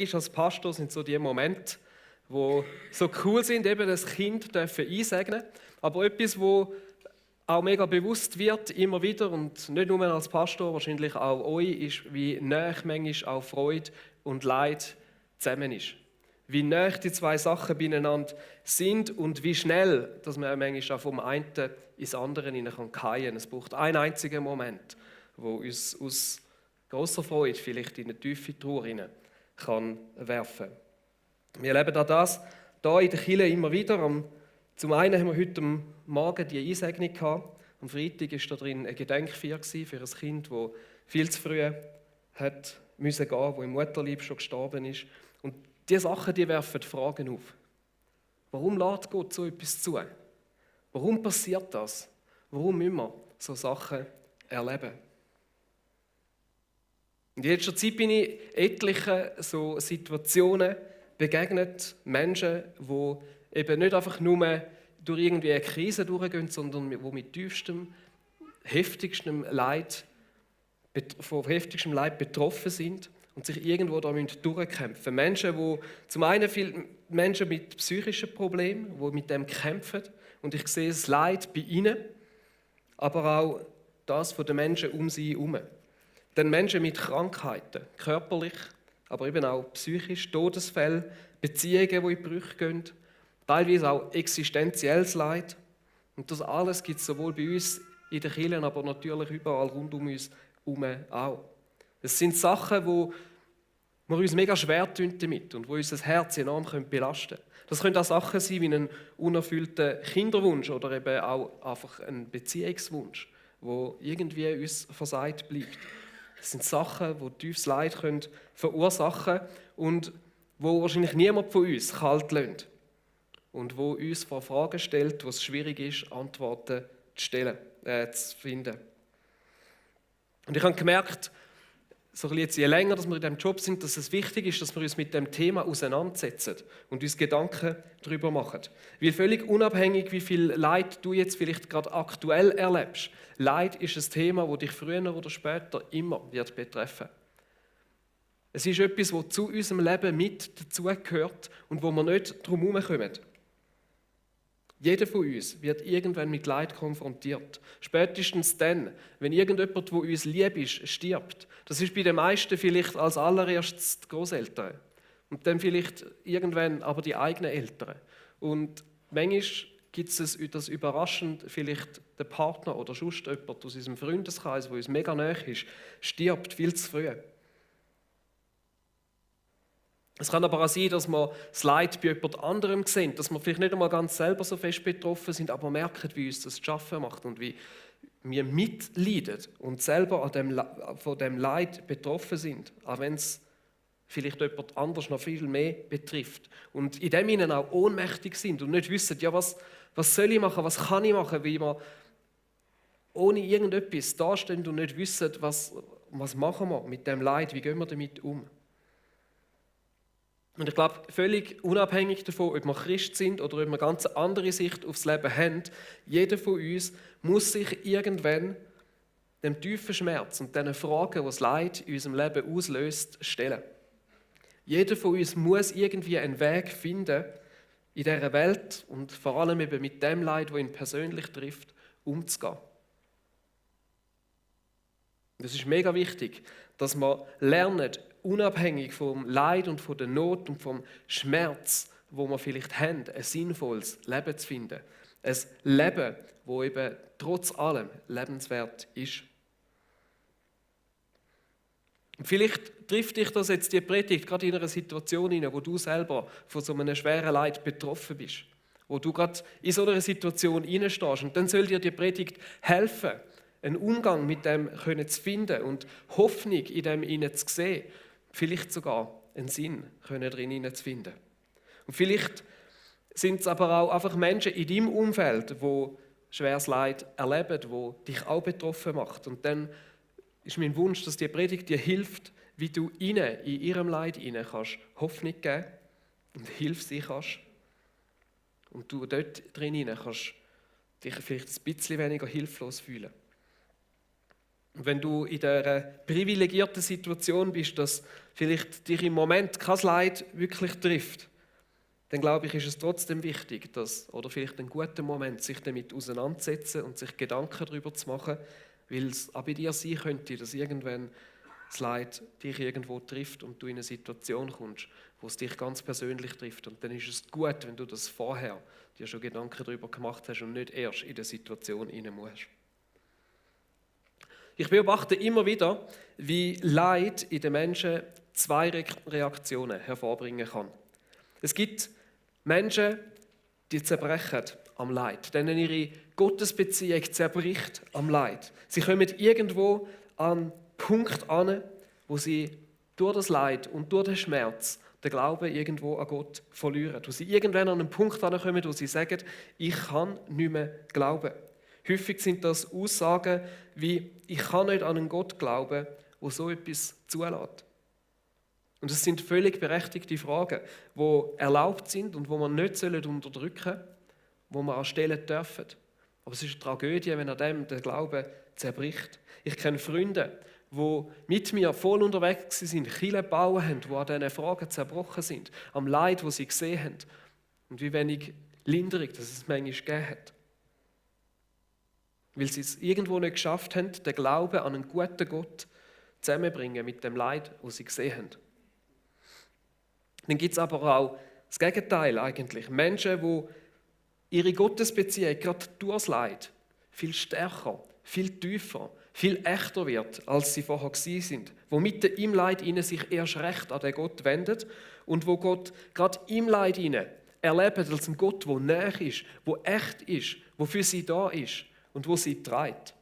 ist als Pastor, sind so die Momente, wo so cool sind, eben das Kind einsegnen dürfen. Aber etwas, wo auch mega bewusst wird, immer wieder, und nicht nur als Pastor, wahrscheinlich auch euch, ist, wie nah manchmal auch Freude und Leid zusammen ist. Wie nah die zwei Sachen beieinander sind und wie schnell, dass man manchmal auch vom einen ins andere hinein fallen kann. Es braucht einen einzigen Moment, wo uns aus grosser Freude vielleicht in eine tiefe Trauer hinein kann werfen. Wir erleben das hier in der Kirche immer wieder. Zum einen haben wir heute Morgen die Einsegnung gehabt. Am Freitag war da drin eine Gedenkfeier für ein Kind, das viel zu früh hat müssen gehen, das im Mutterleib schon gestorben ist. Und diese Sachen, die werfen Fragen auf. Warum lässt Gott so etwas zu? Warum passiert das? Warum müssen wir so Sachen erleben? In letzter Zeit bin ich etlichen so Situationen begegnet, Menschen, die eben nicht einfach nur durch irgendwie eine Krise durchgehen, sondern die mit tiefstem, heftigstem Leid, von heftigstem Leid betroffen sind und sich irgendwo da durchkämpfen müssen. Menschen, die zum einen viele Menschen mit psychischen Problemen, die mit dem kämpfen, und ich sehe das Leid bei ihnen, aber auch das von den Menschen um sie herum. Denn Menschen mit Krankheiten, körperlich, aber eben auch psychisch, Todesfälle, Beziehungen, die in die Brüche gehen, teilweise auch existenzielles Leid. Und das alles gibt es sowohl bei uns in den Kirchen, aber natürlich überall rund um uns herum auch. Es sind Sachen, wo wir uns mega schwer tun damit und wo unser Herz enorm belasten können. Das können auch Sachen sein wie ein unerfüllter Kinderwunsch oder eben auch einfach ein Beziehungswunsch, wo irgendwie uns versagt bleibt. Das sind Sachen, die tiefes Leid verursachen können und wo wahrscheinlich niemand von uns kalt lässt. Und wo uns vor Fragen stellt, wo es schwierig ist, Antworten zu finden. Und ich habe gemerkt, so jetzt, je länger dass wir in diesem Job sind, dass es wichtig ist, dass wir uns mit dem Thema auseinandersetzen und uns Gedanken darüber machen. Weil völlig unabhängig, wie viel Leid du jetzt vielleicht gerade aktuell erlebst, Leid ist ein Thema, das dich früher oder später immer wird betreffen. Es ist etwas, das zu unserem Leben mit dazugehört und wo wir nicht drum herumkommen. Jeder von uns wird irgendwann mit Leid konfrontiert. Spätestens dann, wenn irgendjemand, der uns lieb ist, stirbt. Das ist bei den meisten vielleicht als allererstes die Großeltern. Und dann vielleicht irgendwann aber die eigenen Eltern. Und manchmal gibt es das überraschend, vielleicht der Partner oder sonst jemand aus unserem Freundeskreis, der uns mega nahe ist, stirbt viel zu früh. Es kann aber auch sein, dass wir das Leid bei jemand anderem sehen, dass wir vielleicht nicht einmal ganz selber so fest betroffen sind, aber merken, wie uns das zu schaffen macht und wie wir mitleiden und selber von dem Leid betroffen sind, auch wenn es vielleicht jemand anders noch viel mehr betrifft. Und in dem ihnen auch ohnmächtig sind und nicht wissen, ja, was soll ich machen, was kann ich machen, wie wir ohne irgendetwas dastehen und nicht wissen, was machen wir mit dem Leid, wie gehen wir damit um. Und ich glaube, völlig unabhängig davon, ob wir Christ sind oder ob wir eine ganz andere Sicht aufs Leben haben, jeder von uns muss sich irgendwann dem tiefen Schmerz und den Fragen, die das Leid in unserem Leben auslöst, stellen. Jeder von uns muss irgendwie einen Weg finden, in dieser Welt und vor allem eben mit dem Leid, das ihn persönlich trifft, umzugehen. Es ist mega wichtig, dass wir lernen, unabhängig vom Leid und von der Not und vom Schmerz, wo wir vielleicht haben, ein sinnvolles Leben zu finden. Ein Leben, das eben trotz allem lebenswert ist. Und vielleicht trifft dich das jetzt die Predigt gerade in einer Situation hinein, wo du selber von so einem schweren Leid betroffen bist. Wo du gerade in so einer Situation hineinstehst. Und dann soll dir die Predigt helfen, einen Umgang mit dem zu finden und Hoffnung in dem zu sehen. Vielleicht sogar einen Sinn drin zu finden. Und vielleicht sind es aber auch einfach Menschen in deinem Umfeld, die schweres Leid erleben, die dich auch betroffen macht. Und dann ist mein Wunsch, dass die Predigt dir hilft, wie du ihnen, in ihrem Leid kannst Hoffnung geben und Hilfe sein kannst. Und du dort drin kannst dich vielleicht ein bisschen weniger hilflos fühlen. Und wenn du in dieser privilegierten Situation bist, dass vielleicht dich im Moment kein Leid wirklich trifft, dann glaube ich, ist es trotzdem wichtig, oder vielleicht ein guter Moment, sich damit auseinanderzusetzen und sich Gedanken darüber zu machen, weil es auch bei dir sein könnte, dass irgendwann das Leid dich irgendwo trifft und du in eine Situation kommst, wo es dich ganz persönlich trifft. Und dann ist es gut, wenn du das vorher dir schon Gedanken darüber gemacht hast und nicht erst in der Situation rein musst. Ich beobachte immer wieder, wie Leid in den Menschen zwei Reaktionen hervorbringen kann. Es gibt Menschen, die zerbrechen am Leid, denen ihre Gottesbeziehung zerbricht am Leid. Sie kommen irgendwo an einen Punkt an, wo sie durch das Leid und durch den Schmerz den Glauben irgendwo an Gott verlieren. Wo sie irgendwann an einen Punkt ankommen, wo sie sagen, ich kann nicht mehr glauben. Häufig sind das Aussagen wie, ich kann nicht an einen Gott glauben, der so etwas zulässt. Und es sind völlig berechtigte Fragen, die erlaubt sind und die man nicht unterdrücken sollen, die man anstellen dürfen. Aber es ist eine Tragödie, wenn an dem der Glaube zerbricht. Ich kenne Freunde, die mit mir voll unterwegs sind, Kirchen gebaut haben, die an diesen Fragen zerbrochen sind, am Leid, das sie gesehen haben und wie wenig Linderung das es manchmal gegeben hat. Weil sie es irgendwo nicht geschafft haben, den Glauben an einen guten Gott zusammenzubringen mit dem Leid, das sie gesehen haben. Dann gibt es aber auch das Gegenteil eigentlich. Menschen, die ihre Gottesbeziehung gerade durchs Leid viel stärker, viel tiefer, viel echter wird, als sie vorher gewesen sind. Die mitten im Leid sich erst recht an den Gott wendet und wo Gott gerade im Leid erlebt als einen Gott, der nahe ist, der echt ist, der für sie da ist und wo sie trägt.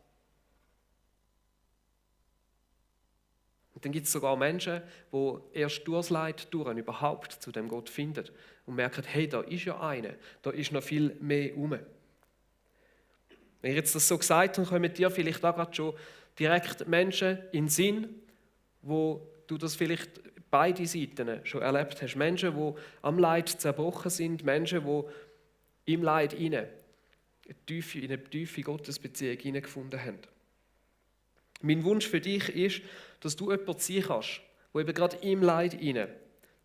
Und dann gibt es sogar Menschen, die erst durchs Leid überhaupt zu dem Gott finden und merken, hey, da ist ja einer, da ist noch viel mehr rum. Wenn ich jetzt das so gesagt habe, kommen dir vielleicht auch gerade schon direkt Menschen in den Sinn, wo du das vielleicht beide Seiten schon erlebt hast. Menschen, die am Leid zerbrochen sind, Menschen, die im Leid in eine tiefe Gottesbeziehung hineingefunden haben. Mein Wunsch für dich ist, dass du jemand sein kannst, der eben gerade im Leid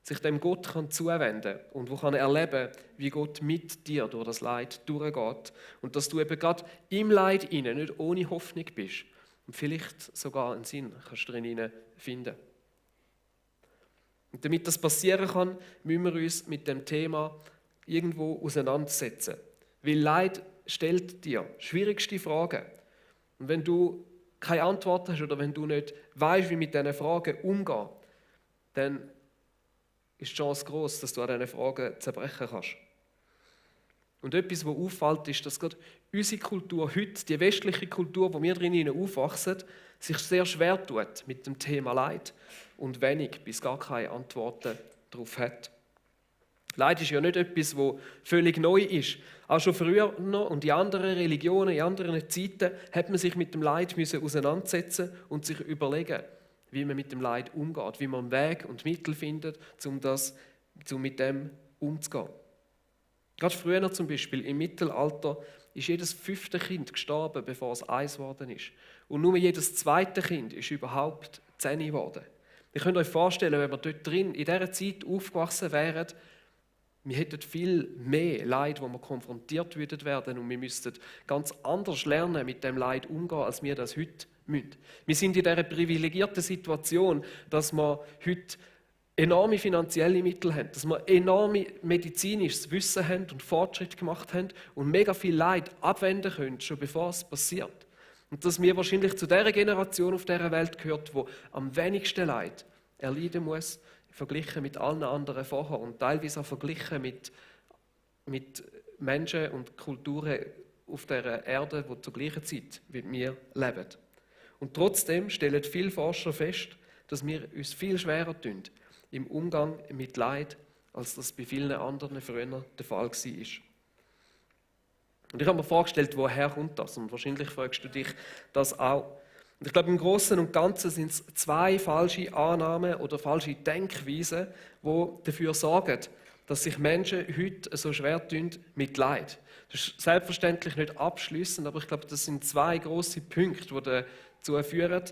sich dem Gott zuwenden kann und wo erleben kann, wie Gott mit dir durch das Leid durchgeht. Und dass du eben gerade im Leid nicht ohne Hoffnung bist und vielleicht sogar einen Sinn kannst drin finden. Und damit das passieren kann, müssen wir uns mit dem Thema irgendwo auseinandersetzen. Weil Leid stellt dir schwierigste Fragen. Und wenn du keine Antwort hast oder wenn du nicht weißt, wie mit diesen Fragen umgehen, dann ist die Chance groß, dass du an diesen Fragen zerbrechen kannst. Und etwas, was auffällt, ist, dass gerade unsere Kultur heute, die westliche Kultur, wo wir drinnen aufwachsen, sich sehr schwer tut mit dem Thema Leid und wenig bis gar keine Antworten darauf hat. Leid ist ja nicht etwas, das völlig neu ist. Auch schon früher noch und in anderen Religionen, in anderen Zeiten, hat man sich mit dem Leid auseinandersetzen und sich überlegen, wie man mit dem Leid umgeht, wie man Weg und Mittel findet, um mit dem umzugehen. Gerade früher zum Beispiel, im Mittelalter, ist jedes 5. Kind gestorben, bevor es 1 geworden ist. Und nur jedes 2. Kind ist überhaupt 10 geworden. Ihr könnt euch vorstellen, wenn wir dort drin in dieser Zeit aufgewachsen wären, wir hätten viel mehr Leid, wo wir konfrontiert werden und wir müssten ganz anders lernen, mit dem Leid umgehen, als wir das heute müssen. Wir sind in dieser privilegierten Situation, dass wir heute enorme finanzielle Mittel haben, dass wir enorme medizinisches Wissen haben und Fortschritt gemacht haben und mega viel Leid abwenden können, schon bevor es passiert. Und dass wir wahrscheinlich zu der Generation auf dieser Welt gehört, die am wenigsten Leid erleiden muss, verglichen mit allen anderen vorher und teilweise auch verglichen mit Menschen und Kulturen auf dieser Erde, die zur gleichen Zeit wie wir leben. Und trotzdem stellen viele Forscher fest, dass wir uns viel schwerer tun im Umgang mit Leid, als das bei vielen anderen früher der Fall war. Und ich habe mir vorgestellt, woher kommt das? Und wahrscheinlich fragst du dich das auch. Und ich glaube, im Großen und Ganzen sind es 2 falsche Annahmen oder falsche Denkweisen, die dafür sorgen, dass sich Menschen heute so schwer tun mit Leid. Das ist selbstverständlich nicht abschliessend, aber ich glaube, das sind 2 grosse Punkte, die dazu führen,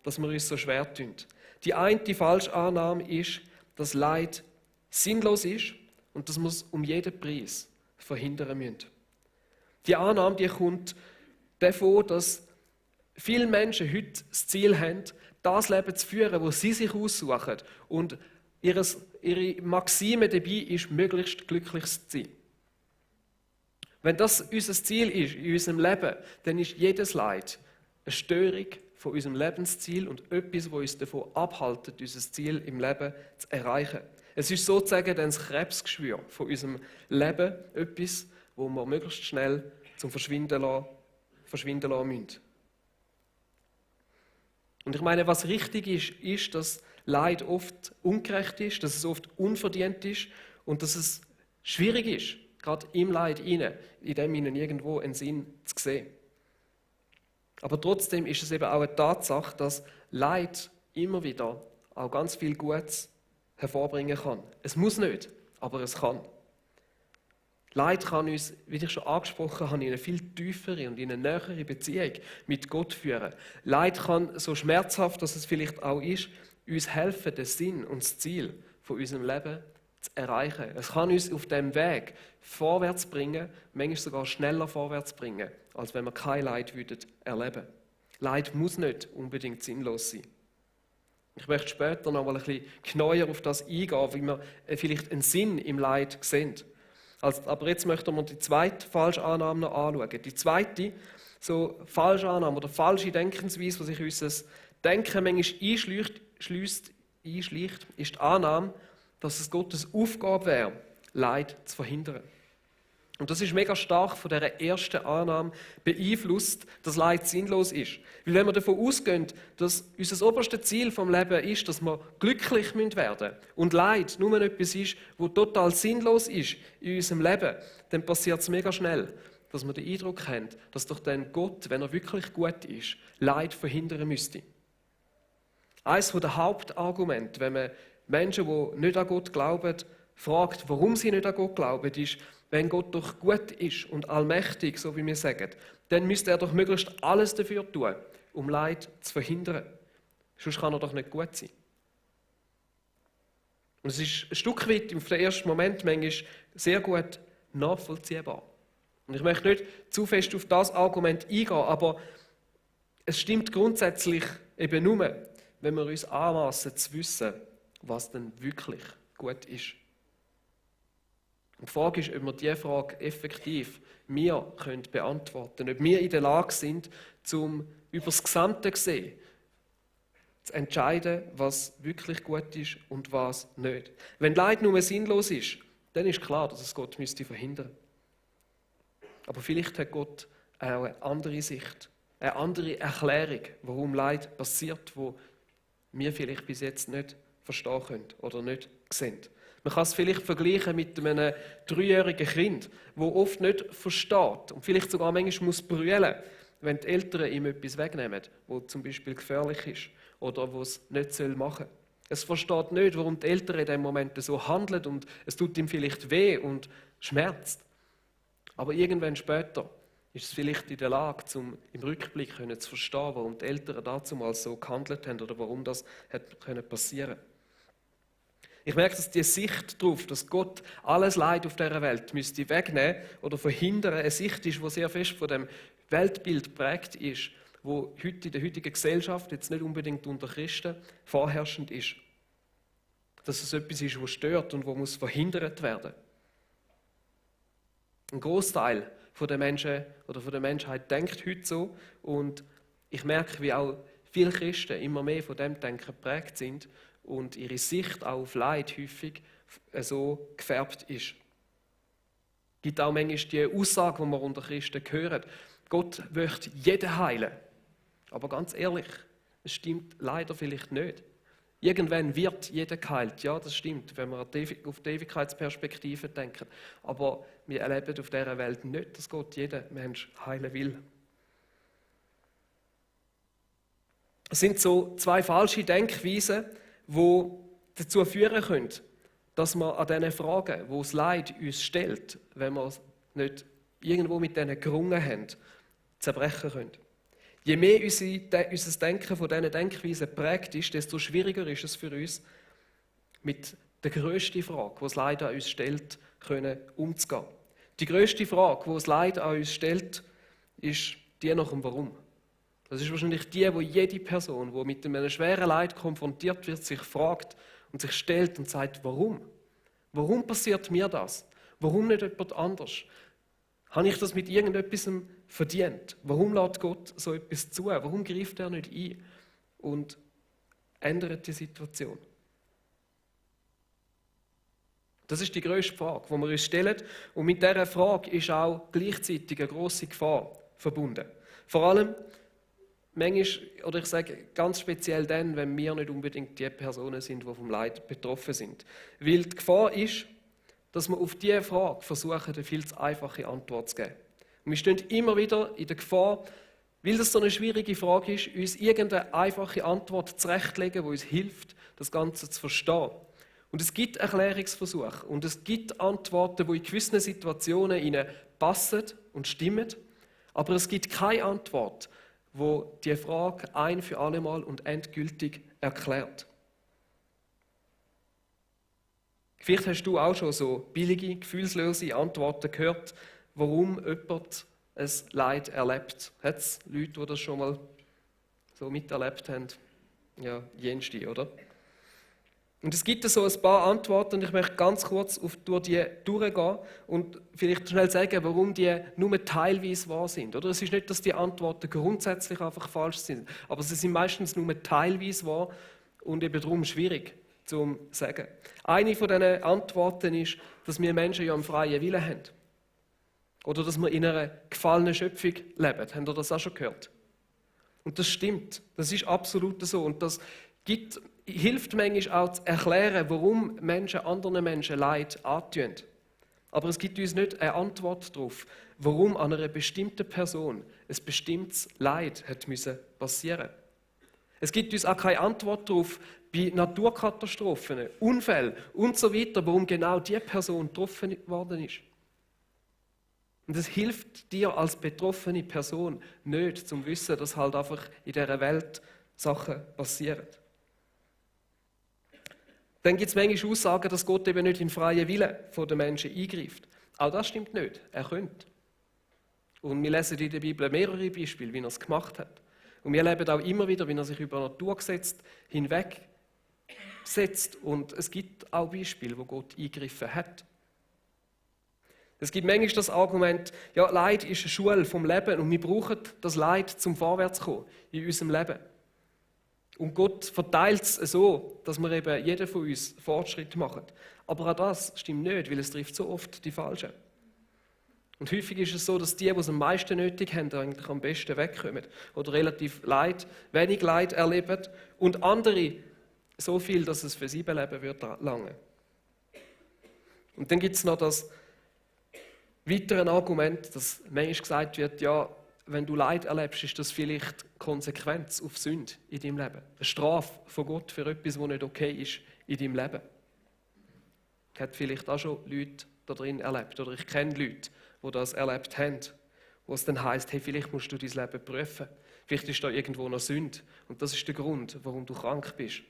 dass wir uns so schwer tun. Die eine falsche Annahme ist, dass Leid sinnlos ist und dass wir es um jeden Preis verhindern müssen. Die Annahme, die kommt davon, dass viele Menschen heute das Ziel haben, das Leben zu führen, das sie sich aussuchen. Und ihre Maxime dabei ist, möglichst glücklich zu sein. Wenn das unser Ziel ist in unserem Leben, dann ist jedes Leid eine Störung von unserem Lebensziel und etwas, das uns davon abhält, unser Ziel im Leben zu erreichen. Es ist sozusagen dann das Krebsgeschwür von unserem Leben, etwas, wo wir möglichst schnell zum Verschwinden lassen müssen. Und ich meine, was richtig ist, dass Leid oft ungerecht ist, dass es oft unverdient ist und dass es schwierig ist, gerade im Leid in dem ihnen irgendwo einen Sinn zu sehen. Aber trotzdem ist es eben auch eine Tatsache, dass Leid immer wieder auch ganz viel Gutes hervorbringen kann. Es muss nicht, aber es kann. Leid kann uns, wie ich schon angesprochen habe, in eine viel tiefere und in eine nähere Beziehung mit Gott führen. Leid kann, so schmerzhaft dass es vielleicht auch ist, uns helfen, den Sinn und das Ziel von unserem Leben zu erreichen. Es kann uns auf dem Weg vorwärts bringen, manchmal sogar schneller vorwärts bringen, als wenn wir kein Leid erleben würden. Leid muss nicht unbedingt sinnlos sein. Ich möchte später noch mal ein bisschen genauer auf das eingehen, wie wir vielleicht einen Sinn im Leid sehen. Aber jetzt möchten wir die zweite falsche Annahme noch anschauen. Die zweite so falsche Annahme oder falsche Denkensweise, die sich unser Denken manchmal einschleicht, ist die Annahme, dass es Gottes Aufgabe wäre, Leid zu verhindern. Und das ist mega stark von dieser ersten Annahme beeinflusst, dass Leid sinnlos ist. Weil wenn wir davon ausgehen, dass unser oberstes Ziel vom Leben ist, dass wir glücklich werden müssen und Leid nur etwas ist, das total sinnlos ist in unserem Leben, dann passiert es mega schnell, dass wir den Eindruck haben, dass doch dann Gott, wenn er wirklich gut ist, Leid verhindern müsste. Eines der Hauptargumente, wenn man Menschen, die nicht an Gott glauben, fragt, warum sie nicht an Gott glauben, ist, wenn Gott doch gut ist und allmächtig, so wie wir sagen, dann müsste er doch möglichst alles dafür tun, um Leid zu verhindern. Sonst kann er doch nicht gut sein. Und es ist ein Stück weit auf den ersten Moment manchmal sehr gut nachvollziehbar. Und ich möchte nicht zu fest auf das Argument eingehen, aber es stimmt grundsätzlich eben nur, wenn wir uns anmassen zu wissen, was denn wirklich gut ist. Und die Frage ist, ob wir diese Frage effektiv beantworten können. Ob wir in der Lage sind, über das Gesamte zu sehen, zu entscheiden, was wirklich gut ist und was nicht. Wenn Leid nur sinnlos ist, dann ist klar, dass es Gott verhindern müsste. Aber vielleicht hat Gott auch eine andere Sicht, eine andere Erklärung, warum Leid passiert, wo wir vielleicht bis jetzt nicht verstehen können oder nicht sehen. Man kann es vielleicht vergleichen mit einem 3-jährigen Kind, das oft nicht versteht und vielleicht sogar manchmal muss brüllen, wenn die Eltern ihm etwas wegnehmen, was zum Beispiel gefährlich ist oder was es nicht machen soll. Es versteht nicht, warum die Eltern in diesem Moment so handeln und es tut ihm vielleicht weh und schmerzt. Aber irgendwann später ist es vielleicht in der Lage, im Rückblick zu verstehen, warum die Eltern dazu mal so gehandelt haben oder warum das passieren konnte. Ich merke, dass die Sicht darauf, dass Gott alles Leid auf dieser Welt müsste wegnehmen oder verhindern, eine Sicht ist, die sehr fest von dem Weltbild geprägt ist, wo heute in der heutigen Gesellschaft, jetzt nicht unbedingt unter Christen, vorherrschend ist. Dass es etwas ist, was stört und was verhindert werden muss. Ein Großteil der Menschen oder der Menschheit denkt heute so und ich merke, wie auch viele Christen immer mehr von dem Denken geprägt sind und ihre Sicht auch auf Leid häufig so gefärbt ist. Es gibt auch manchmal die Aussage, die wir unter Christen hören, Gott möchte jeden heilen. Aber ganz ehrlich, es stimmt leider vielleicht nicht. Irgendwann wird jeder geheilt. Ja, das stimmt, wenn wir auf die Ewigkeitsperspektive denken. Aber wir erleben auf dieser Welt nicht, dass Gott jeden Mensch heilen will. Es sind so 2 falsche Denkweisen, die dazu führen können, dass wir an diesen Fragen, wo das Leid uns stellt, wenn wir nicht irgendwo mit denen gerungen haben, zerbrechen können. Je mehr unser Denken von diesen Denkweisen geprägt ist, desto schwieriger ist es für uns, mit der grössten Frage, die das Leid an uns stellt, umzugehen. Die grösste Frage, die das Leid an uns stellt, ist die nach dem Warum. Das ist wahrscheinlich die, wo jede Person, die mit einem schweren Leid konfrontiert wird, sich fragt und sich stellt und sagt, warum? Warum passiert mir das? Warum nicht jemand anders? Habe ich das mit irgendetwas verdient? Warum lässt Gott so etwas zu? Warum greift er nicht ein und ändert die Situation? Das ist die grösste Frage, die wir uns stellen. Und mit dieser Frage ist auch gleichzeitig eine grosse Gefahr verbunden. Vor allem, manchmal, oder ich sage ganz speziell dann, wenn wir nicht unbedingt die Personen sind, die vom Leid betroffen sind. Weil die Gefahr ist, dass wir auf diese Frage versuchen, eine viel zu einfache Antwort zu geben. Und wir stehen immer wieder in der Gefahr, weil das so eine schwierige Frage ist, uns irgendeine einfache Antwort zurechtlegen, die uns hilft, das Ganze zu verstehen. Und es gibt Erklärungsversuche und es gibt Antworten, die in gewissen Situationen ihnen passen und stimmen, aber es gibt keine Antwort, die die Frage ein für alle Mal und endgültig erklärt. Vielleicht hast du auch schon so billige, gefühlslose Antworten gehört, warum jemand ein Leid erlebt. Hat es Leute, die das schon mal so miterlebt haben? Ja, jenste, oder? Und es gibt so ein paar Antworten und ich möchte ganz kurz durch die durchgehen und vielleicht schnell sagen, warum die nur teilweise wahr sind. Oder? Es ist nicht, dass die Antworten grundsätzlich einfach falsch sind, aber sie sind meistens nur teilweise wahr und eben darum schwierig zu sagen. Eine von diesen Antworten ist, dass wir Menschen ja einen freien Willen haben. Oder dass wir in einer gefallenen Schöpfung leben. Habt ihr das auch schon gehört? Und das stimmt. Das ist absolut so. Und das hilft manchmal auch zu erklären, warum Menschen anderen Menschen Leid antun. Aber es gibt uns nicht eine Antwort darauf, warum an einer bestimmten Person ein bestimmtes Leid hat passieren musste. Es gibt uns auch keine Antwort darauf, bei Naturkatastrophen, Unfällen und so weiter, warum genau diese Person getroffen worden ist. Und es hilft dir als betroffene Person nicht, zum Wissen, dass halt einfach in dieser Welt Sachen passieren. Dann gibt es manchmal Aussagen, dass Gott eben nicht in den freien Willen der Menschen eingreift. Auch das stimmt nicht. Er könnte. Und wir lesen in der Bibel mehrere Beispiele, wie er es gemacht hat. Und wir erleben auch immer wieder, wie er sich über Naturgesetze hinwegsetzt. Und es gibt auch Beispiele, wo Gott eingegriffen hat. Es gibt manchmal das Argument, ja, Leid ist eine Schule vom Leben und wir brauchen das Leid zum Vorwärtskommen in unserem Leben. Und Gott verteilt es so, dass wir eben jeder von uns Fortschritt machen. Aber auch das stimmt nicht, weil es trifft so oft die Falschen. Und häufig ist es so, dass die es am meisten nötig haben, eigentlich am besten wegkommen. Oder relativ wenig Leid erleben. Und andere so viel, dass es für sie beleben wird lange. Und dann gibt es noch das weitere Argument, dass manchmal gesagt wird, ja, wenn du Leid erlebst, ist das vielleicht Konsequenz auf Sünde in deinem Leben. Eine Strafe von Gott für etwas, was nicht okay ist in deinem Leben. Ich habe vielleicht auch schon Leute da drin erlebt. Oder ich kenne Leute, die das erlebt haben. Wo es dann heisst, hey, vielleicht musst du dein Leben prüfen. Vielleicht ist da irgendwo noch Sünde. Und das ist der Grund, warum du krank bist.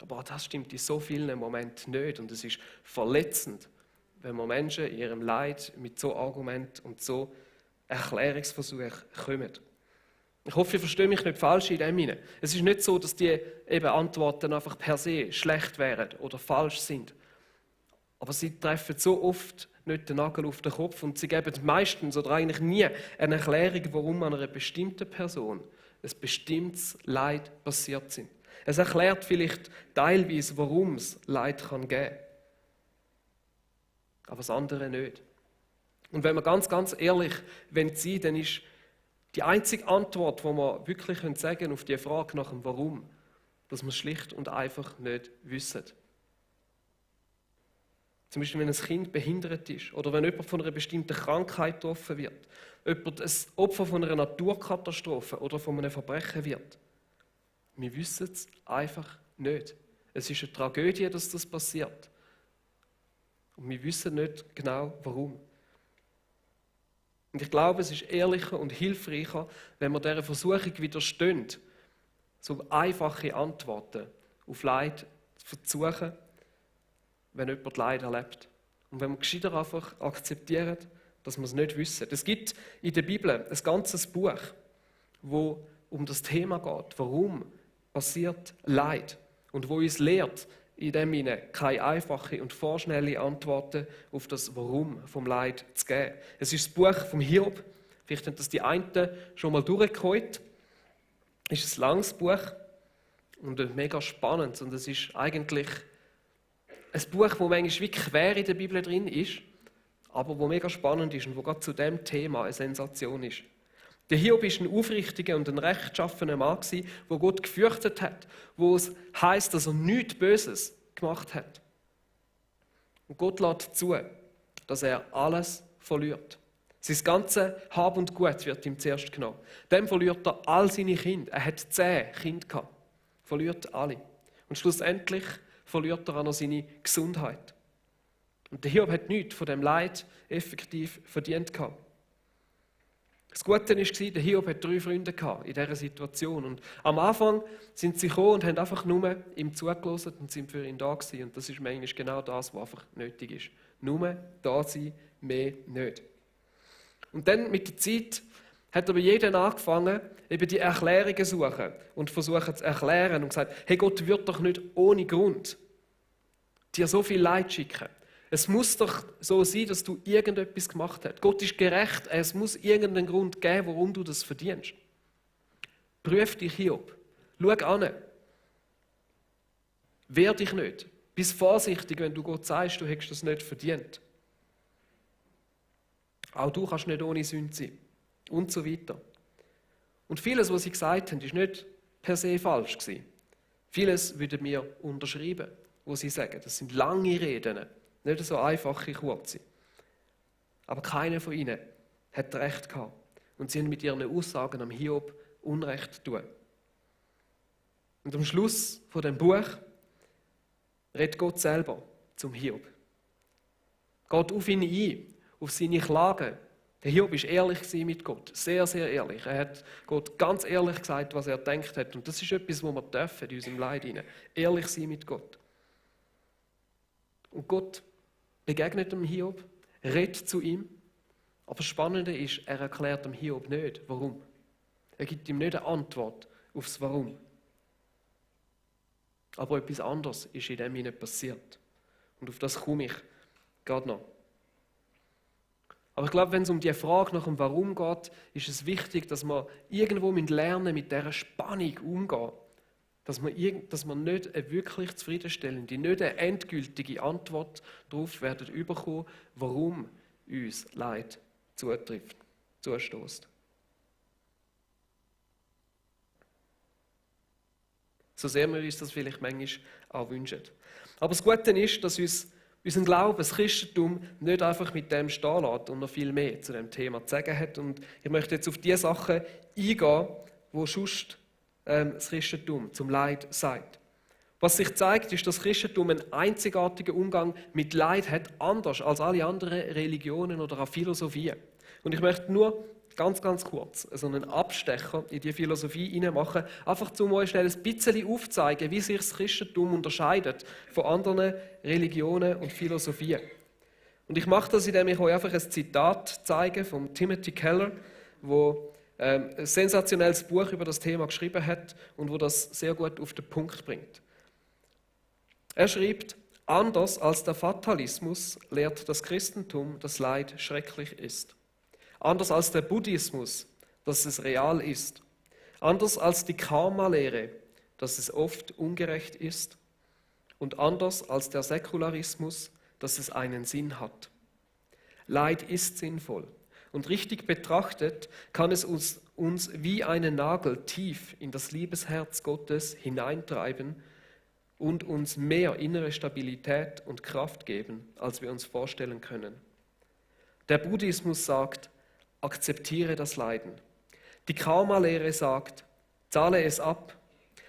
Aber das stimmt in so vielen Momenten nicht. Und es ist verletzend, wenn man Menschen in ihrem Leid mit so Argumenten und so Erklärungsversuchen kommen. Ich hoffe, ihr versteht mich nicht falsch in dem hinein. Es ist nicht so, dass die eben Antworten einfach per se schlecht wären oder falsch sind. Aber sie treffen so oft nicht den Nagel auf den Kopf und sie geben meistens oder eigentlich nie eine Erklärung, warum an einer bestimmten Person ein bestimmtes Leid passiert ist. Es erklärt vielleicht teilweise, warum es Leid geben kann. Aber das andere nicht. Und wenn wir ganz, ganz ehrlich sein wollen, dann ist die einzige Antwort, die wir wirklich sagen können auf die Frage nach dem Warum, dass wir es schlicht und einfach nicht wissen. Zum Beispiel, wenn ein Kind behindert ist oder wenn jemand von einer bestimmten Krankheit getroffen wird, jemand ein Opfer von einer Naturkatastrophe oder von einem Verbrechen wird. Wir wissen es einfach nicht. Es ist eine Tragödie, dass das passiert. Und wir wissen nicht genau, warum. Und ich glaube, es ist ehrlicher und hilfreicher, wenn wir dieser Versuchung widerstehen, so einfache Antworten auf Leid zu versuchen, wenn jemand Leid erlebt. Und wenn wir gescheiter einfach akzeptieren, dass wir es nicht wissen. Es gibt in der Bibel ein ganzes Buch, wo um das Thema geht, warum passiert Leid und wo uns lehrt, in dem Sinne keine einfache und vorschnelle Antworten auf das Warum vom Leid zu geben. Es ist das Buch vom Hiob. Vielleicht haben das die einen schon mal durchgehört. Es ist ein langes Buch und mega spannend. Und es ist eigentlich ein Buch, das manchmal wie quer in der Bibel drin ist, aber wo mega spannend ist und wo gerade zu dem Thema eine Sensation ist. Der Hiob war ein aufrichtiger und ein rechtschaffener Mann, der Gott gefürchtet hat, wo es heisst, dass er nichts Böses gemacht hat. Und Gott lässt zu, dass er alles verliert. Sein ganzes Hab und Gut wird ihm zuerst genommen. Dann verliert er all seine Kinder. Er hat 10 Kinder gehabt. Verliert alle. Und schlussendlich verliert er auch noch seine Gesundheit. Und der Hiob hat nichts von dem Leid effektiv verdient gehabt. Das Gute war, der Hiob hat 3 Freunde gehabt in dieser Situation. Und am Anfang sind sie gekommen und haben einfach nur ihm zugelassen und sind für ihn da gewesen. Und das ist manchmal genau das, was einfach nötig ist. Nur da sein, mehr nicht. Und dann mit der Zeit hat aber jeder angefangen, eben die Erklärungen zu suchen und versuchen zu erklären und gesagt, hey, Gott wird doch nicht ohne Grund dir so viel Leid schicken. Es muss doch so sein, dass du irgendetwas gemacht hast. Gott ist gerecht, es muss irgendeinen Grund geben, warum du das verdienst. Prüf dich, Hiob. Schau an. Wehr dich nicht. Bist vorsichtig, wenn du Gott sagst, du hättest das nicht verdient. Auch du kannst nicht ohne Sünde sein. Und so weiter. Und vieles, was sie gesagt haben, ist nicht per se falsch gewesen. Vieles würden wir unterschreiben, was sie sagen. Das sind lange Reden. Nicht so einfache, kurze. Aber keiner von ihnen hat Recht gehabt. Und sie haben mit ihren Aussagen am Hiob Unrecht getan. Und am Schluss von dem Buch redet Gott selber zum Hiob. Geht auf ihn ein, auf seine Klagen. Der Hiob war ehrlich mit Gott, sehr, sehr ehrlich. Er hat Gott ganz ehrlich gesagt, was er gedacht hat. Und das ist etwas, was wir dürfen in unserem Leid hinein. Ehrlich sein mit Gott. Und Gott begegnet dem Hiob, redet zu ihm. Aber das Spannende ist, er erklärt dem Hiob nicht, warum. Er gibt ihm nicht eine Antwort aufs Warum. Aber etwas anderes ist in dem hinein passiert. Und auf das komme ich gerade noch. Aber ich glaube, wenn es um die Frage nach dem Warum geht, ist es wichtig, dass wir irgendwo lernen, mit dieser Spannung umzugehen. Dass wir nicht eine wirklich zufriedenstellende, nicht eine endgültige Antwort darauf werden bekommen, warum uns Leid zustößt. So sehr wir uns das vielleicht manchmal auch wünschen. Aber das Gute ist, dass uns unser Glaube, das Christentum, nicht einfach mit dem stehen lässt und noch viel mehr zu dem Thema zu sagen hat. Und ich möchte jetzt auf die Sachen eingehen, die sonst das Christentum zum Leid sagt. Was sich zeigt, ist, dass das Christentum einen einzigartigen Umgang mit Leid hat, anders als alle anderen Religionen oder auch Philosophien. Und ich möchte nur ganz kurz so einen Abstecher in die Philosophie hineinmachen, einfach um euch schnell ein bisschen aufzuzeigen, wie sich das Christentum unterscheidet von anderen Religionen und Philosophien. Und ich mache das, indem ich euch einfach ein Zitat zeige von Timothy Keller, wo ein sensationelles Buch über das Thema geschrieben hat und wo das sehr gut auf den Punkt bringt. Er schreibt, anders als der Fatalismus lehrt das Christentum, dass Leid schrecklich ist. Anders als der Buddhismus, dass es real ist. Anders als die Karma-Lehre, dass es oft ungerecht ist. Und anders als der Säkularismus, dass es einen Sinn hat. Leid ist sinnvoll. Und richtig betrachtet kann es uns wie einen Nagel tief in das Liebesherz Gottes hineintreiben und uns mehr innere Stabilität und Kraft geben, als wir uns vorstellen können. Der Buddhismus sagt, akzeptiere das Leiden. Die Karma-Lehre sagt, zahle es ab.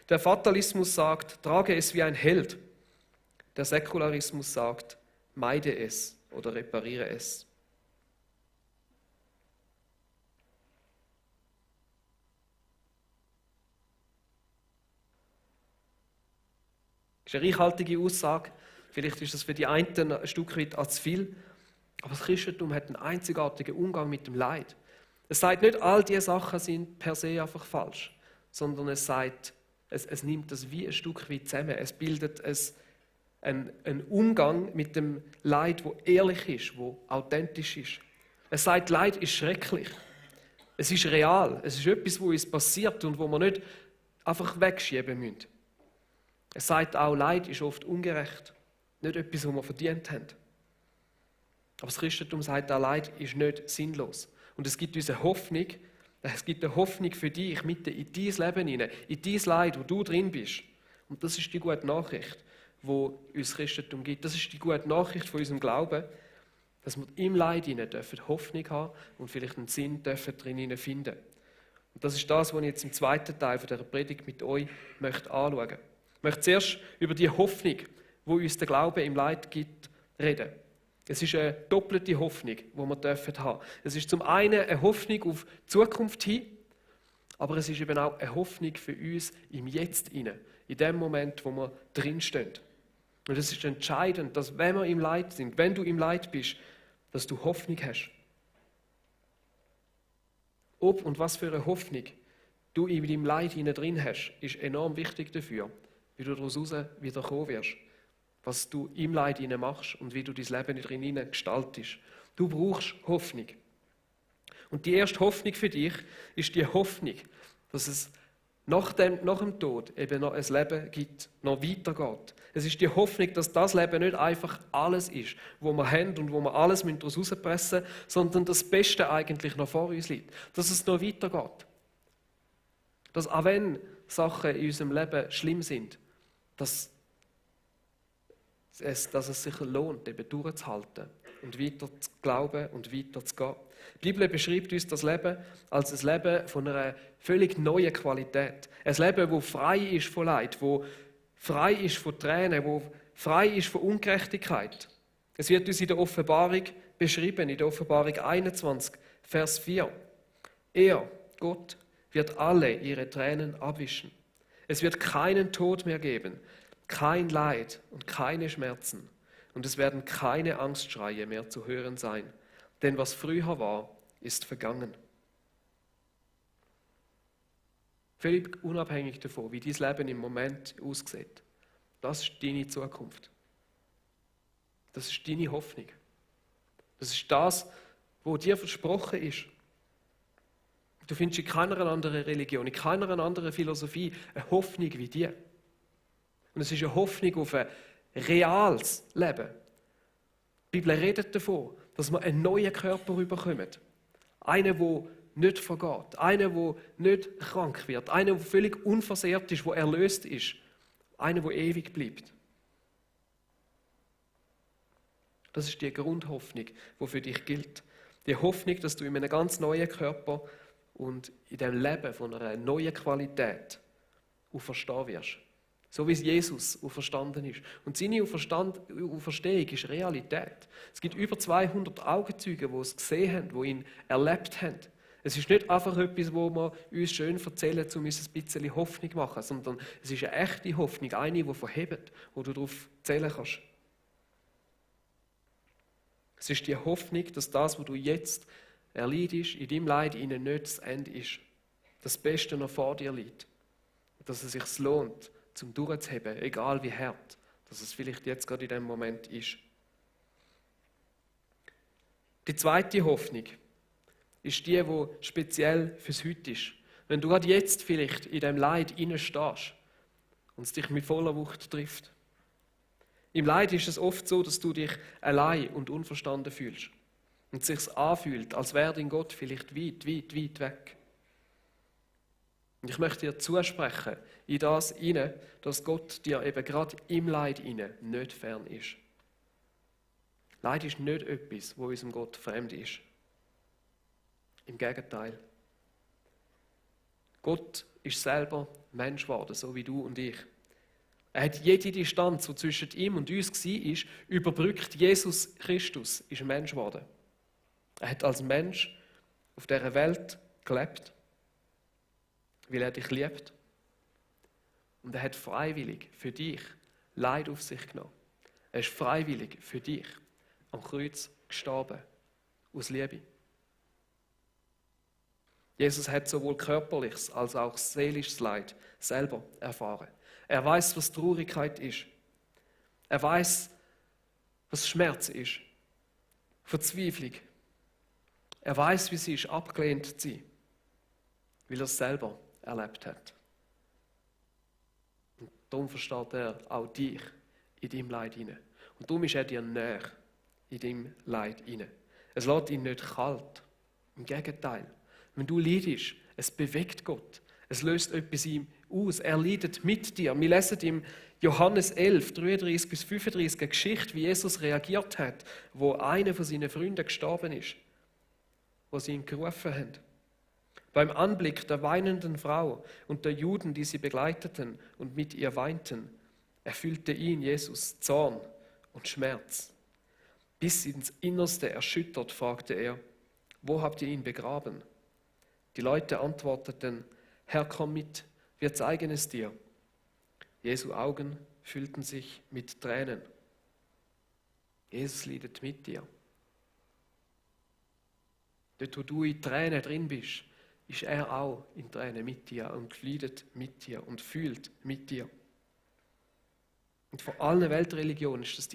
Der Fatalismus sagt, trage es wie ein Held. Der Säkularismus sagt, meide es oder repariere es. Das ist eine reichhaltige Aussage. Vielleicht ist das für die einen ein Stück weit zu viel. Aber das Christentum hat einen einzigartigen Umgang mit dem Leid. Es sagt nicht, all diese Sachen sind per se einfach falsch, sondern es sagt, es nimmt das wie ein Stück weit zusammen. Es bildet einen Umgang mit dem Leid, wo ehrlich ist, wo authentisch ist. Es sagt, Leid ist schrecklich. Es ist real. Es ist etwas, wo uns passiert und wo wir nicht einfach wegschieben müssen. Es sagt auch, Leid ist oft ungerecht. Nicht etwas, was wir verdient haben. Aber das Christentum sagt auch, Leid ist nicht sinnlos. Und es gibt uns eine Hoffnung, es gibt eine Hoffnung für dich mitten in dein Leben hinein, in dein Leid, wo du drin bist. Und das ist die gute Nachricht, die uns das Christentum gibt. Das ist die gute Nachricht von unserem Glauben, dass wir im Leid hinein Hoffnung haben und vielleicht einen Sinn drin finden. Und das ist das, was ich jetzt im zweiten Teil dieser Predigt mit euch anschauen möchte. Ich möchte zuerst über die Hoffnung, die uns der Glaube im Leid gibt, reden. Es ist eine doppelte Hoffnung, die wir haben dürfen. Es ist zum einen eine Hoffnung auf die Zukunft hin, aber es ist eben auch eine Hoffnung für uns im Jetzt hinein, in dem Moment, wo wir drinstehen. Und es ist entscheidend, dass wenn wir im Leid sind, wenn du im Leid bist, dass du Hoffnung hast. Ob und was für eine Hoffnung du in deinem Leid hinein drin hast, ist enorm wichtig dafür, wie du daraus wieder kommen wirst. Was du im Leid hinein machst und wie du dein Leben drin gestaltest. Du brauchst Hoffnung. Und die erste Hoffnung für dich ist die Hoffnung, dass es nach dem Tod eben noch ein Leben gibt, noch weitergeht. Es ist die Hoffnung, dass das Leben nicht einfach alles ist, wo wir haben und wo wir alles daraus rauspressen müssen, sondern das Beste eigentlich noch vor uns liegt. Dass es noch weitergeht. Dass auch wenn Sachen in unserem Leben schlimm sind, dass es sich lohnt, eben durchzuhalten und weiter zu glauben und weiter zu gehen. Die Bibel beschreibt uns das Leben als ein Leben von einer völlig neuen Qualität. Ein Leben, das frei ist von Leid, das frei ist von Tränen, das frei ist von Ungerechtigkeit. Es wird uns in der Offenbarung beschrieben, in der Offenbarung 21, Vers 4. Er, Gott, wird alle ihre Tränen abwischen. Es wird keinen Tod mehr geben, kein Leid und keine Schmerzen. Und es werden keine Angstschreie mehr zu hören sein. Denn was früher war, ist vergangen. Völlig unabhängig davon, wie dein Leben im Moment aussieht. Das ist deine Zukunft. Das ist deine Hoffnung. Das ist das, was dir versprochen ist. Du findest in keiner anderen Religion, in keiner anderen Philosophie eine Hoffnung wie die. Und es ist eine Hoffnung auf ein reales Leben. Die Bibel redet davon, dass wir einen neuen Körper bekommen. Einen, der nicht vergeht. Einen, der nicht krank wird. Einen, der völlig unversehrt ist, der erlöst ist. Einen, der ewig bleibt. Das ist die Grundhoffnung, die für dich gilt. Die Hoffnung, dass du in einem ganz neuen Körper und in dem Leben von einer neuen Qualität auferstehen wirst. So wie es Jesus auferstanden ist. Und seine Auferstehung ist Realität. Es gibt über 200 Augenzeuge, die es gesehen haben, die ihn erlebt haben. Es ist nicht einfach etwas, wo wir uns schön erzählen, um uns ein bisschen Hoffnung zu machen, sondern es ist eine echte Hoffnung, eine, die verhebt, wo du darauf zählen kannst. Es ist die Hoffnung, dass das, was du jetzt erleidest, in deinem Leid ihnen nicht das Ende ist. Das Beste noch vor dir liegt. Dass es sich lohnt, zum durchzuheben, egal wie hart, dass es vielleicht jetzt gerade in dem Moment ist. Die zweite Hoffnung ist die speziell fürs Heute ist. Wenn du gerade jetzt vielleicht in dem Leid stehst und es dich mit voller Wucht trifft. Im Leid ist es oft so, dass du dich allein und unverstanden fühlst und es sich anfühlt, als wäre dein Gott vielleicht weit, weit, weit weg. Und ich möchte dir zusprechen, in das hinein, dass Gott dir eben gerade im Leid hinein nicht fern ist. Leid ist nicht etwas, wo unserem Gott fremd ist. Im Gegenteil. Gott ist selber Mensch geworden, so wie du und ich. Er hat jede Distanz, die zwischen ihm und uns war, überbrückt. Jesus Christus ist Mensch geworden. Er hat als Mensch auf dieser Welt gelebt, weil er dich liebt. Und er hat freiwillig für dich Leid auf sich genommen. Er ist freiwillig für dich am Kreuz gestorben, aus Liebe. Jesus hat sowohl körperliches als auch seelisches Leid selber erfahren. Er weiß, was Traurigkeit ist. Er weiß, was Schmerz ist, Verzweiflung. Er weiß, wie es ist, abgelehnt zu sein, weil er es selber erlebt hat. Und darum versteht er auch dich in deinem Leid hinein. Und darum ist er dir näher in deinem Leid hinein. Es lässt ihn nicht kalt. Im Gegenteil. Wenn du leidest, es bewegt Gott. Es löst etwas in ihm aus. Er leidet mit dir. Wir lesen im Johannes 11, 33 bis 35 eine Geschichte, wie Jesus reagiert hat, wo einer von seinen Freunden gestorben ist, wo sie ihn gerufen haben. Beim Anblick der weinenden Frau und der Juden, die sie begleiteten und mit ihr weinten, erfüllte ihn, Jesus, Zorn und Schmerz. Bis ins Innerste erschüttert, fragte er, wo habt ihr ihn begraben? Die Leute antworteten, Herr, komm mit, wir zeigen es dir. Jesu Augen füllten sich mit Tränen. Jesus leidet mit dir. Dort, wo du in Tränen drin bist, ist er auch in Tränen mit dir und leidet mit dir und fühlt mit dir. Und von allen Weltreligionen ist das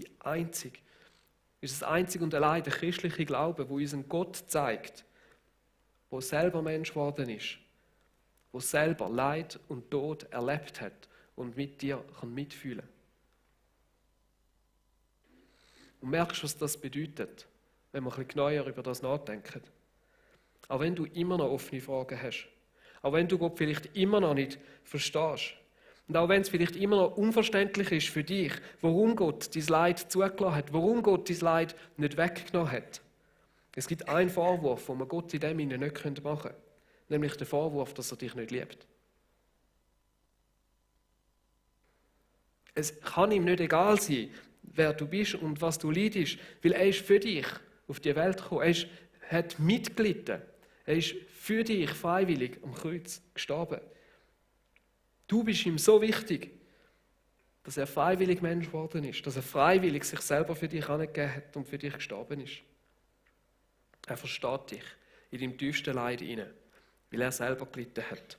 das einzig und allein der christliche Glaube, wo uns einen Gott zeigt, wo selber Mensch geworden ist, wo selber Leid und Tod erlebt hat und mit dir kann mitfühlen. Und merkst, was das bedeutet, wenn wir ein bisschen genauer über das nachdenken. Auch wenn du immer noch offene Fragen hast, auch wenn du Gott vielleicht immer noch nicht verstehst und auch wenn es vielleicht immer noch unverständlich ist für dich, warum Gott dein Leid zugelassen hat, warum Gott dein Leid nicht weggenommen hat. Es gibt einen Vorwurf, den wir Gott in dem Sinne nicht machen können, nämlich den Vorwurf, dass er dich nicht liebt. Es kann ihm nicht egal sein, wer du bist und was du leidest, weil er ist für dich auf die Welt gekommen. Er hat mitgelitten. Er ist für dich freiwillig am Kreuz gestorben. Du bist ihm so wichtig, dass er freiwillig Mensch geworden ist, dass er freiwillig sich selber für dich angegeben hat und für dich gestorben ist. Er versteht dich in deinem tiefsten Leid hinein, weil er selber gelitten hat.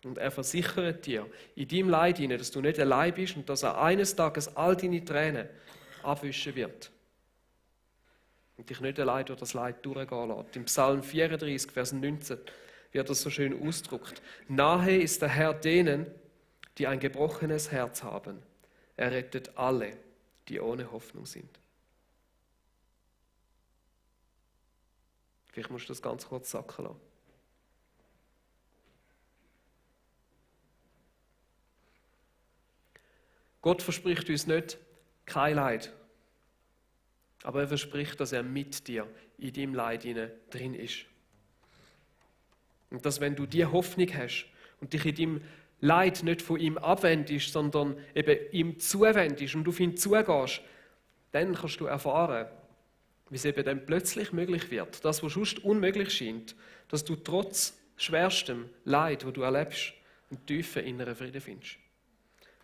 Und er versichert dir in deinem Leid hinein, dass du nicht allein bist und dass er eines Tages all deine Tränen abwischen wird. Und dich nicht allein durch das Leid durchgehen lässt. Im Psalm 34, Vers 19 wird das so schön ausgedrückt. Nahe ist der Herr denen, die ein gebrochenes Herz haben. Er rettet alle, die ohne Hoffnung sind. Vielleicht musst du das ganz kurz sacken lassen. Gott verspricht uns nicht kein Leid, aber er verspricht, dass er mit dir in deinem Leid drin ist. Und dass, wenn du diese Hoffnung hast und dich in deinem Leid nicht von ihm abwendest, sondern eben ihm zuwendest und auf ihn zugehst, dann kannst du erfahren, wie es eben dann plötzlich möglich wird, das, was sonst unmöglich scheint, dass du trotz schwerstem Leid, das du erlebst, einen tiefen inneren Frieden findest.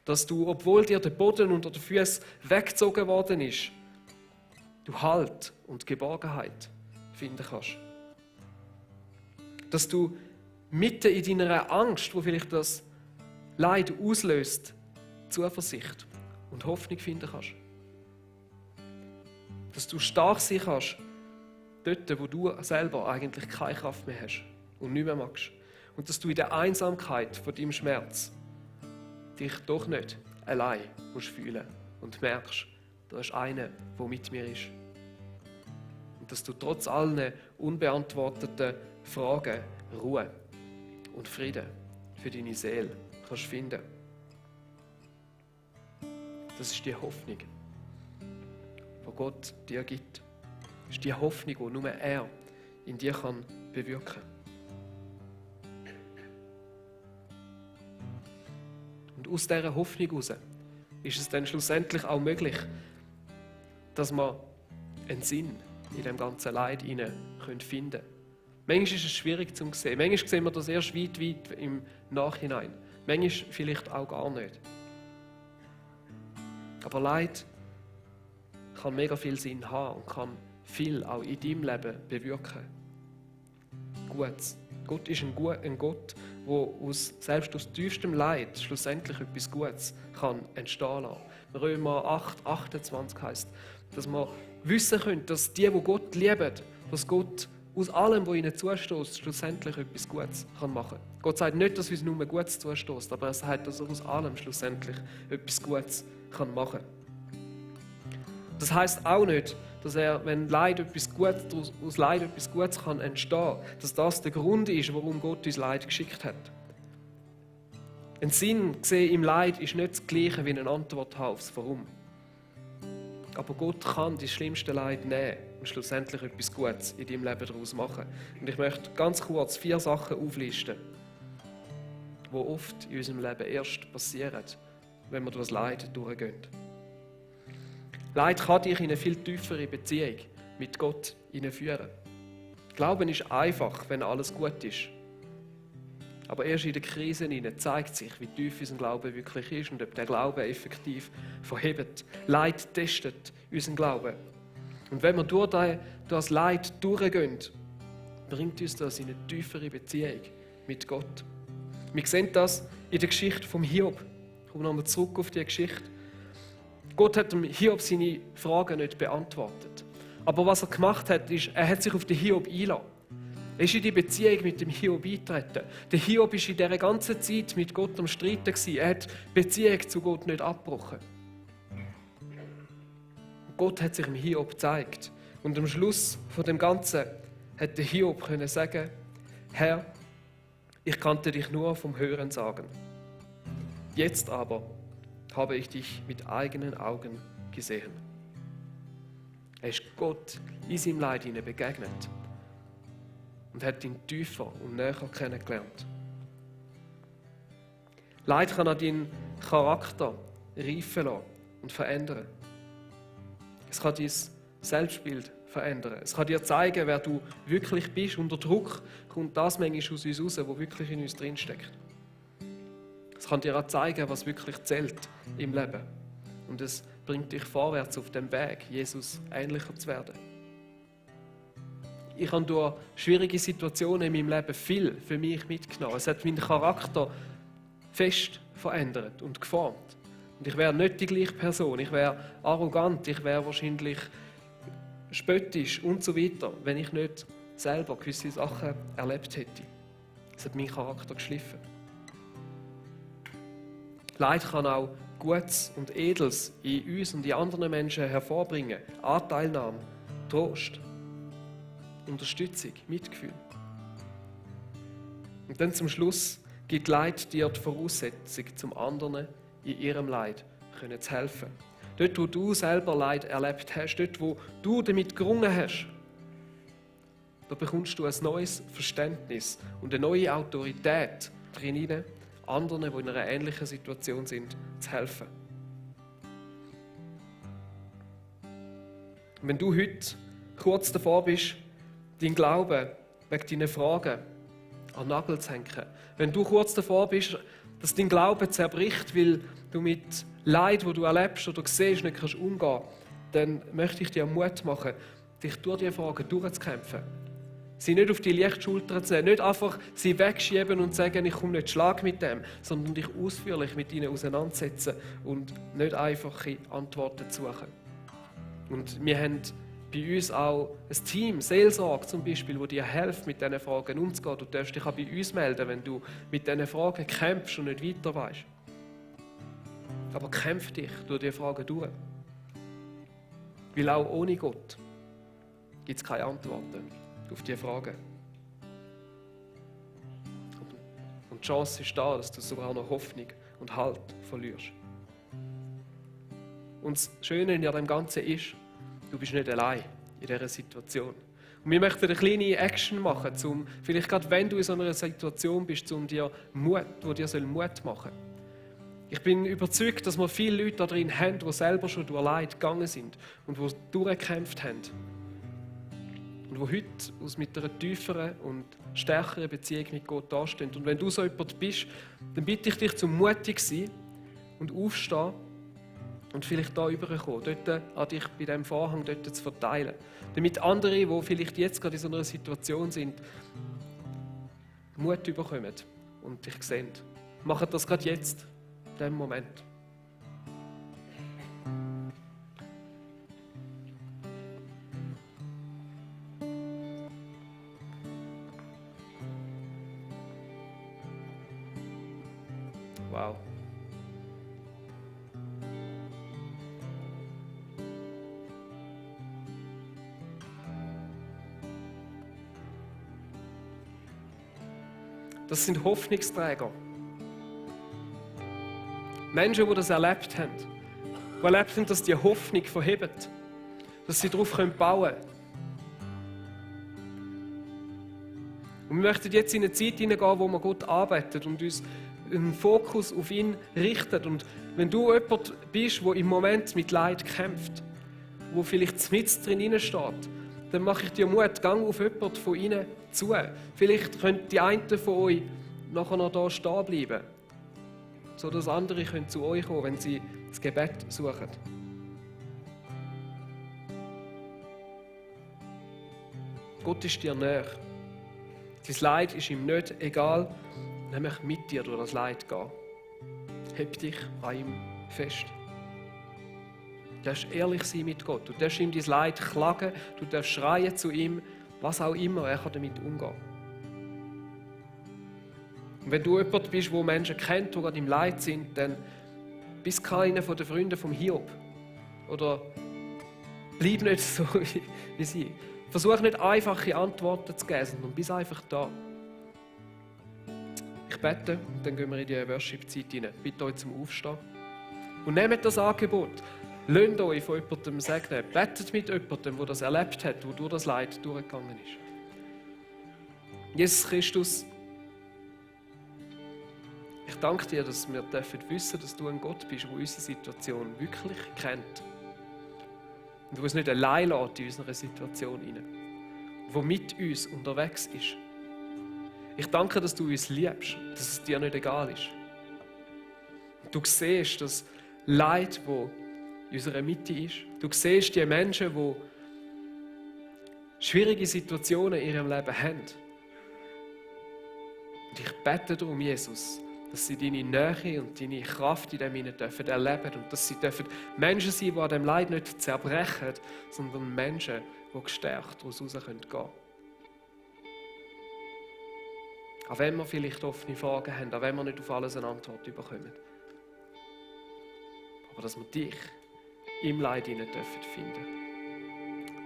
Dass du, obwohl dir der Boden unter den Füßen weggezogen worden ist, du Halt und Geborgenheit finden kannst. Dass du mitten in deiner Angst, wo vielleicht das Leid auslöst, Zuversicht und Hoffnung finden kannst. Dass du stark sein kannst, dort, wo du selber eigentlich keine Kraft mehr hast und nicht mehr magst. Und dass du in der Einsamkeit von deinem Schmerz dich doch nicht allein musst fühlen und merkst, da ist einer, der mit mir ist. Und dass du trotz allen unbeantworteten Fragen Ruhe und Frieden für deine Seele kannst finden. Das ist die Hoffnung, die Gott dir gibt. Das ist die Hoffnung, die nur er in dir kann bewirken kann. Und aus dieser Hoffnung heraus ist es dann schlussendlich auch möglich, dass wir einen Sinn in dem ganzen Leid finden können. Manchmal ist es schwierig zu sehen. Manchmal sehen wir das erst weit im Nachhinein. Manchmal vielleicht auch gar nicht. Aber Leid kann mega viel Sinn haben und kann viel auch in deinem Leben bewirken. Gutes. Gott ist ein Gott, der selbst aus tiefstem Leid schlussendlich etwas Gutes kann entstehen lassen. Römer 8, 28 heisst, dass wir wissen können, dass die Gott lieben, dass Gott aus allem, was ihnen zustößt, schlussendlich etwas Gutes machen kann. Gott sagt nicht, dass uns nur Gutes zustößt, aber er sagt, dass er aus allem schlussendlich etwas Gutes machen kann. Das heisst auch nicht, dass er, wenn Leid etwas Gutes, aus Leid etwas Gutes kann entstehen, dass das der Grund ist, warum Gott uns Leid geschickt hat. Ein Sinn gesehen im Leid ist nicht das Gleiche wie eine Antwort aufs Warum. Aber Gott kann das schlimmste Leid nehmen und schlussendlich etwas Gutes in deinem Leben daraus machen. Und ich möchte ganz kurz 4 Sachen auflisten, die oft in unserem Leben erst passieren, wenn wir durch das Leid durchgehen. Leid kann dich in eine viel tiefere Beziehung mit Gott hineinführen. Glauben ist einfach, wenn alles gut ist. Aber erst in den Krisen zeigt sich, wie tief unser Glaube wirklich ist und ob der Glaube effektiv verhebt. Leid testet unseren Glauben. Und wenn wir durch das Leid durchgehen, bringt uns das in eine tiefere Beziehung mit Gott. Wir sehen das in der Geschichte vom Hiob. Ich komme nochmal zurück auf diese Geschichte. Gott hat dem Hiob seine Fragen nicht beantwortet. Aber was er gemacht hat, ist, er hat sich auf den Hiob eingelassen. Er ist in die Beziehung mit dem Hiob eingetreten. Der Hiob war in dieser ganzen Zeit mit Gott am Streiten. Er hat die Beziehung zu Gott nicht abgebrochen. Gott hat sich dem Hiob gezeigt. Und am Schluss von dem Ganzen hat der Hiob können sagen: Herr, ich kannte dich nur vom Hören sagen. Jetzt aber habe ich dich mit eigenen Augen gesehen. Er ist Gott in seinem Leid begegnet und hat ihn tiefer und näher kennengelernt. Leid kann auch deinen Charakter reifen lassen und verändern. Es kann dein Selbstbild verändern. Es kann dir zeigen, wer du wirklich bist. Unter Druck kommt das manchmal aus uns raus, was wirklich in uns drinsteckt. Es kann dir auch zeigen, was wirklich zählt im Leben. Und es bringt dich vorwärts auf dem Weg, Jesus ähnlicher zu werden. Ich habe durch schwierige Situationen in meinem Leben viel für mich mitgenommen. Es hat meinen Charakter fest verändert und geformt. Und ich wäre nicht die gleiche Person. Ich wäre arrogant, ich wäre wahrscheinlich spöttisch und so weiter, wenn ich nicht selber gewisse Sachen erlebt hätte. Es hat meinen Charakter geschliffen. Leid kann auch Gutes und Edles in uns und in anderen Menschen hervorbringen. Anteilnahme, Trost, Unterstützung, Mitgefühl. Und dann zum Schluss gibt Leid dir die Voraussetzung, zum anderen in ihrem Leid zu helfen. Dort, wo du selber Leid erlebt hast, dort, wo du damit gerungen hast, da bekommst du ein neues Verständnis und eine neue Autorität drin, anderen, die in einer ähnlichen Situation sind, zu helfen. Und wenn du heute kurz davor bist, deinen Glauben wegen deinen Fragen an den Nagel zu hängen, wenn du kurz davor bist, dass dein Glaube zerbricht, weil du mit Leid, das du erlebst oder siehst, nicht umgehen kannst, dann möchte ich dir Mut machen, dich durch diese Fragen durchzukämpfen. Sie nicht auf die leichte Schulter zu nehmen, nicht einfach sie wegschieben und sagen, ich komme nicht Schlag mit dem, sondern dich ausführlich mit ihnen auseinandersetzen und nicht einfache Antworten suchen. Und wir haben bei uns auch ein Team, Seelsorge zum Beispiel, das dir hilft, mit diesen Fragen umzugehen. Du darfst dich auch bei uns melden, wenn du mit diesen Fragen kämpfst und nicht weiter weißt. Aber kämpf dich durch diese Fragen durch. Weil auch ohne Gott gibt es keine Antworten auf diese Fragen. Und die Chance ist da, dass du sogar noch Hoffnung und Halt verlierst. Und das Schöne an dem Ganzen ist, du bist nicht allein in dieser Situation. Und wir möchten eine kleine Action machen, vielleicht gerade wenn du in so einer Situation bist, um dir Mut machen soll. Ich bin überzeugt, dass wir viele Leute da drin haben, die selber schon durch Leid gegangen sind und die durchgekämpft haben. Und die heute mit einer tieferen und stärkeren Beziehung mit Gott dastehen. Und wenn du so jemand bist, dann bitte ich dich, zum mutig sein und aufstehen und vielleicht da rüberkommen, dort an dich bei diesem Vorhang dort zu verteilen. Damit andere, die vielleicht jetzt gerade in so einer Situation sind, Mut bekommen und dich sehen. Macht das gerade jetzt, in diesem Moment. Wow. Das sind Hoffnungsträger. Menschen, die das erlebt haben. Die erlebt haben, dass die Hoffnung verheben. Dass sie darauf bauen können. Und wir möchten jetzt in eine Zeit hineingehen, wo wir Gott arbeitet und uns einen Fokus auf ihn richtet. Und wenn du jemand bist, der im Moment mit Leid kämpft, wo vielleicht mitten drin steht, dann mache ich dir Mut, gang auf jemanden von ihnen zu. Vielleicht können die einen von euch nachher noch da stehen bleiben, sodass andere zu euch kommen, wenn sie das Gebet suchen. Gott ist dir näher. Dein Leid ist ihm nicht egal, nämlich mit dir durch das Leid gehen. Heb dich an ihm fest. Du darfst ehrlich sein mit Gott. Du darfst ihm dein Leid klagen, du darfst schreien zu ihm, was auch immer, er kann damit umgehen. Und wenn du jemand bist, der Menschen kennt, die gerade im Leid sind, dann bist keiner von den Freunden vom Hiob. Oder bleib nicht so wie sie. Versuch nicht einfache Antworten zu geben, sondern bist einfach da. Ich bete und dann gehen wir in die Worship-Zeit hinein. Bitte euch zum Aufstehen. Und nehmt das Angebot. Lasst euch von jemandem segnen. Betet mit jemandem, der das erlebt hat, der durch das Leid durchgegangen ist. Jesus Christus, ich danke dir, dass wir wissen dürfen, dass du ein Gott bist, der unsere Situation wirklich kennt. Und der uns nicht allein lässt in unserer Situation hinein. Der mit uns unterwegs ist. Ich danke, dass du uns liebst, dass es dir nicht egal ist. Und du siehst das Leid, das in unserer Mitte ist. Du siehst die Menschen, die schwierige Situationen in ihrem Leben haben. Und ich bete darum, Jesus, dass sie deine Nähe und deine Kraft in dem erleben dürfen und dass sie Menschen sein, die an dem Leid nicht zerbrechen, sondern Menschen, die gestärkt daraus raus gehen können. Auch wenn wir vielleicht offene Fragen haben, auch wenn wir nicht auf alles eine Antwort bekommen. Aber dass wir dich im Leid finden dürfen.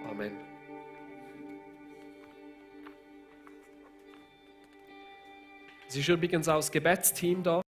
Amen. Es ist übrigens auch das Gebetsteam da.